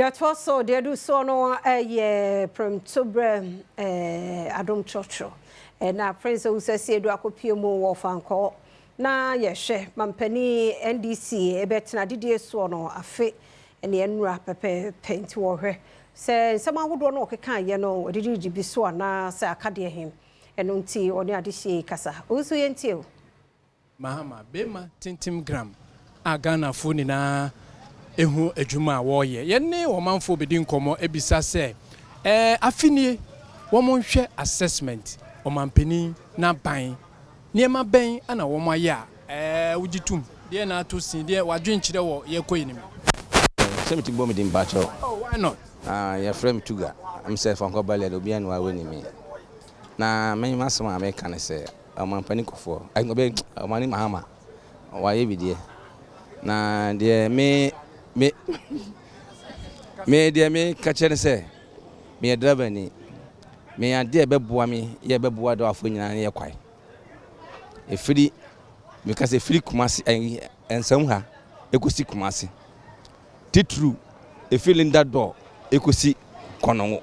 Deɛ ɛtoa so deɛ ɛdu soɔ no yɛ prɛmtoberɛ adom trɔtrɔ na Prince Owusu Asiedu akɔpue mu wɔ Fankɔɔ na yɛhwɛ mampanin NDC ɛbɛtena adidie soɔ no afe ne nnura pɛpɛɛpɛ nti wɔhwɛ sɛ nsɛm ahodoɔ no ɔkeka yɛ no wɔde bi so anaa sɛ akadeɛ he ɛno nti ɔne adehyie yi kasa. Owusu, yɛntie o. Mahama bɛrima tintim gram a Ghanafoɔ nyinaa ehu adwuma a wɔreyɛ. Yɛne ɔmanfoɔ bɛdi nkɔmmɔ ebisa sɛ afinie wɔn nhwɛ assessment ɔmampanin n'aban nneɛma bɛn ana wɔn ayɛ a wogye tum deɛ na ato sin deɛ wadwenkyerɛ wɔ yɛkɔ yi nim. Sɛ meti bɔ me din mpakyɛw. Oh, why not? Ah, yɛfrɛ me Tuga. M sɛ Fankɔ Balɛ de obiara ne wawe ne mi. Na me masɛm a meka ne sɛ ɔmampanin Kufuor, ɔmane Mahama wayɛ bi deɛ. Na deɛ me deɛ me ka kyerɛ ne sɛ meyɛ driver ni. Me adeɛ ɛbɛboa me yɛ ɛbɛboa dɔwafo nyinaa ne yɛ kwae. Ɛfiri meka sɛ ɛfiri Kumase Nsɛm ha ɛkɔsi Kumase. Titiriw ɛfiri Linda Dor ɛkɔsi Kɔnɔngo.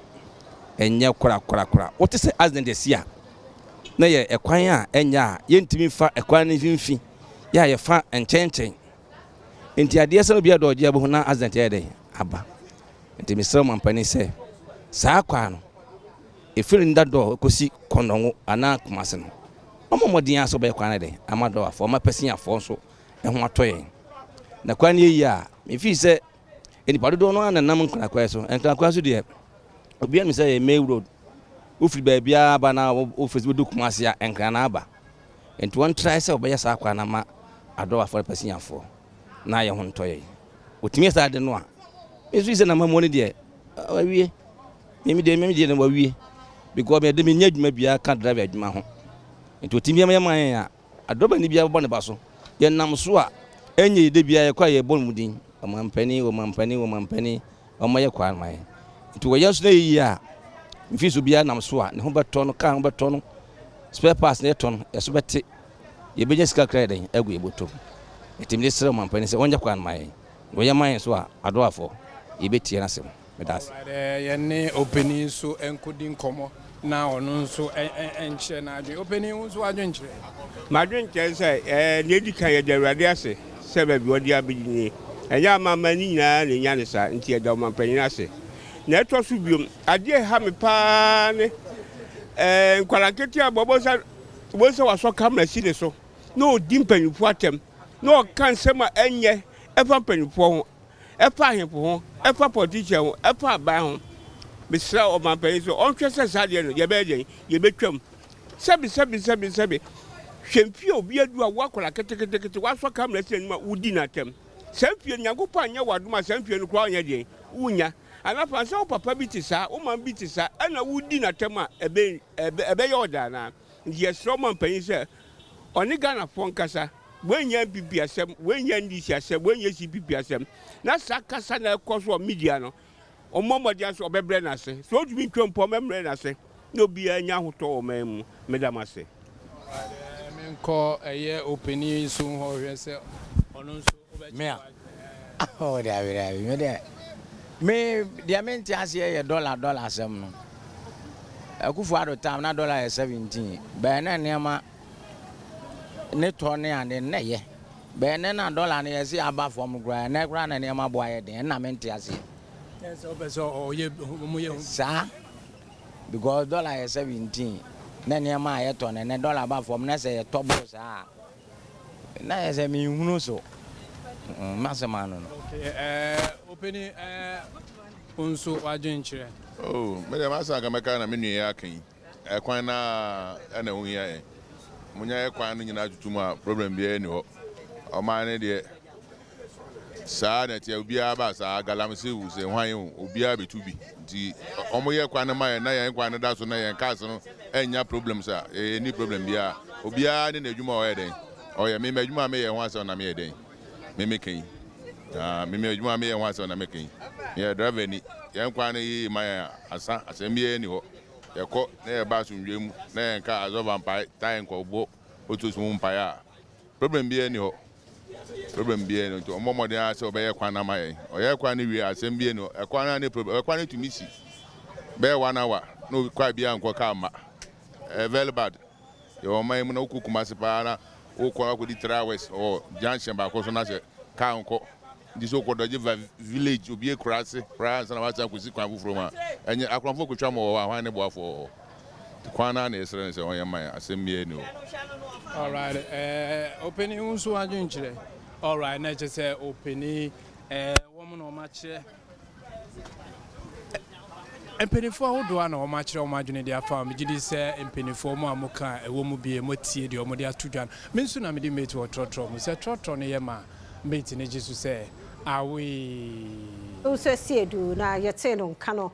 Ɛnyɛ korakorakora. Wote sɛ accident asi a na yɛ ɛkwan a ɛnyɛ a yɛntumi fa ɛkwan no mfimfini yɛ a yɛfa nkyɛnkyɛn. Nti adeɛ sɛ obi adɔ ɔgye abɛhu na accident yɛ dɛn aba. Nti mesrɛ mampanin sɛ saa kwan no ɛfiri Linda Dor ɛkɔsi Kɔnɔngo anaa Kumase no ɔmɔ mmɔden a sɛ ɔbɛyɛ kwan no dɛn ama dɔwafoɔ ama pɛsiafoɔ nso ɛho atɔ yɛn. Na kwan no yɛ yie a mefii sɛ nnipa dodoɔ no ara nenam nkranakwan so. Nkranakwan so deɛ obiara nim sɛ yɛ main road. Wofiri baabiara ba na wofiri wodu Kumase a Nkran na aba. Nti wɔn try sɛ wɔbɛyɛ saa kwan no ama adɔwafoɔ ne pɛsiafoɔ na yɛ ho ntɔ yɛn. Wɔtumi yɛ saa de no a me nso sɛ namamuo no deɛ wawie. Mimi deɛ mimi deɛ no wawie because mede menyɛ adwuma biara ka driver adwuma ho. Nti wɔtumi yɛ ma yɛn a adɔbani biara bɛbɔ ne ba so. Yɛnam so a ɛnyɛ yɛde biara yɛkɔ a yɛbɔ no mu din ɔmampanin, ɔmampanin, ɔmampanin, ɔma yɛ kwan ma yɛn. Nti wɔyɛ nso na yɛ yie a mfi so biara nam so a ne ho bɛtɔ no, kaa ho bɛtɔ no, spare parts na yɛtɔ no yɛso bɛte, yɛbɛnya sika kra yɛ dɛn agu yɛ bɔtɔm. Nti mede srɛ ɔmampanin sɛ ɔnyɛ kwan ma yɛn. Na wɔyɛ ma yɛn so a adɔwafoɔ yɛbɛtie n'asɛm. Meda ase. Yɛne ɔpanin nso nkɔdi nkɔmmɔ na ɔno nso nkyerɛ n'adwene. Ɔpanin, wo nso w'adwenkyerɛ? M'adwenkyerɛ sɛ nea ɛdi kan, yɛda Awurade ase sɛ baabi wɔde abɛdi nie. Ɛnyɛ amamma no nyinaa na ɛnya ne saa, nti yɛda ɔmampanyin ase. Na ɛtɔ so biom, adeɛ ɛha me paa ne nkwadaa nketewa a wɔbɔ sɛ wɔn sɛ wasɔ camera si ne so na ɔdi mpanyinfoɔ atɛm na ɔka nsɛm a ɛnyɛ ɛfa mpanyinfoɔ ho, ɛfa ahemfo ho, ɛfa politician ho, ɛfa aban ho. Mesrɛ ɔmampanyin sɛ ɔnhwɛ sɛ saa deɛ no yɛbɛyɛ deɛn, yɛbɛtwam. Sɛbi sɛbi sɛbi sɛbi, hwɛ mfie a obi adu a wo akwadaa ketekete wasɔ camera si n'anim a wodi n'atɛm. Saa mfie no Nyankopɔn anyɛ w'adom a saa mfie no koraa ɔnyɛ deɛn wonya. Anafa sɛ wo papa bi te saa, wo maame bi te saa, ɛna wodi n'atɛm a ɛbɛyɛ ɔda anaa? Nti yɛsrɛ ɔmampanyin sɛ ɔne Ghanafoɔ nkasa. Wɔnyɛ NPP asɛm, wɔnyɛ NDC asɛm, wɔnyɛ CPP asɛm. Na saa kasa na ɛkɔ so wɔ media no, ɔmmɔ mmɔden sɛ ɔbɛbrɛ n'ase. Sɛ ɔtumi ntwa mpo ɔmɛmbrɛ n'ase na obiara nya ahotɔ wɔ ɔman mu. Meda mo ase. Menkɔ ɛyɛ ɔpanin so hɔ hwɛ sɛ ɔno nso. Me a, oh, dabi dabi, me deɛ me deɛ mente aseɛ yɛ dollar asɛm no. Akufo Addo time na dollar yɛ 17 bɛyɛ na nneɛma ne tɔ ne ade nnɛ yɛ bɛyɛ ne na dollar no yɛsi aba fam koraa ɛnɛ koraa na nneɛma bo ayɛ den ɛnna mente aseɛ. Sɛ wopɛ sɛ ɔyɛ ɔmo yɛ saa because dollar yɛ 17 na nneɛma a yɛtɔ no ɛnɛ dollar ba fam na sɛ yɛtɔ bo saa na yɛ sɛ menhunu so masɛm ano no. Ɔpanin, wo nso w'adwenkyerɛ? Oh, me deɛ m'asɛm aka mɛka na me nua yi aka yi. Ɛkwan na ɛna ɛho hia yɛn. Monya yɛ kwan no nyinaa tutu mu a problem biara ni hɔ. Ɔman no deɛ saa na ɛteɛ, obiara ba saa galamsey wu sɛ hwan o, obiara bɛtu bi. Nti ɔmo yɛ kwan no ma yɛn na yɛn kwan no da so na yɛn cars no ɛnya problems a yɛni problem biara. Obiara ne n'adwuma a ɔyɛ dɛn ɔyɛ. Me m'adwuma a meyɛ ho asɛm na meyɛ dɛn me meka yi. Me m'adwuma a meyɛ ho asɛm na meka yi. Meyɛ driver ni. Yɛn kwan no yie ma yɛn asa asɛm biara ni hɔ. Yɛkɔ na yɛba asomdwe mu na yɛn kaa azɔba mpae tae nkɔbɔ otos mu mpae a problem biara ni hɔ. Problem biara nni hɔ nti ɔmmɔ mmɔden ara sɛ ɔbɛyɛ kwan no ama yɛn. Ɔyɛ kwan no wie a asɛm biara nni hɔ. Ɛkwan no ara ne problem. Ɛkwan no tumi si bɛyɛ one hour na obi car biara nkɔ car mma. Ɛyɛ very bad. Yɛwɔ ɔman yi mu na wokɔ Kumasi paa na wokɔ na wakɔdi 3 hours wɔ junction baako so na sɛ car nkɔ. Nti sɛ wokɔ dɔgye va village obi akura ase koraa ansa na wasan akɔsi kwan foforɔ mu a ɛnyɛ akorɔmfoɔ kɔtwa mo wɔ hɔ a hwan ne boafoɔ wɔ hɔ. Nti kwan no ara na yɛsrɛ no sɛ ɔnyɛ mma yɛn asɛm biara nni hɔ. Alright, ɔpanin wo nso adwenkyerɛ. Alright, na ɛkyɛ sɛ ɔpanin wɔn na wɔn akyerɛ mpanimfoɔ ahodoɔ a na wɔn akyerɛ wɔn adwene de afa. Megye di sɛ mpanimfoɔ mu a moka ɛwɔ mu bie motie deɛ wɔde ato dwa no. Me nso na mede mate wɔ trɔtrɔ mu sɛ trɔtrɔ no yɛ ma mate no gye so sɛ awee. Nso asi edu na yɛtee no nka no.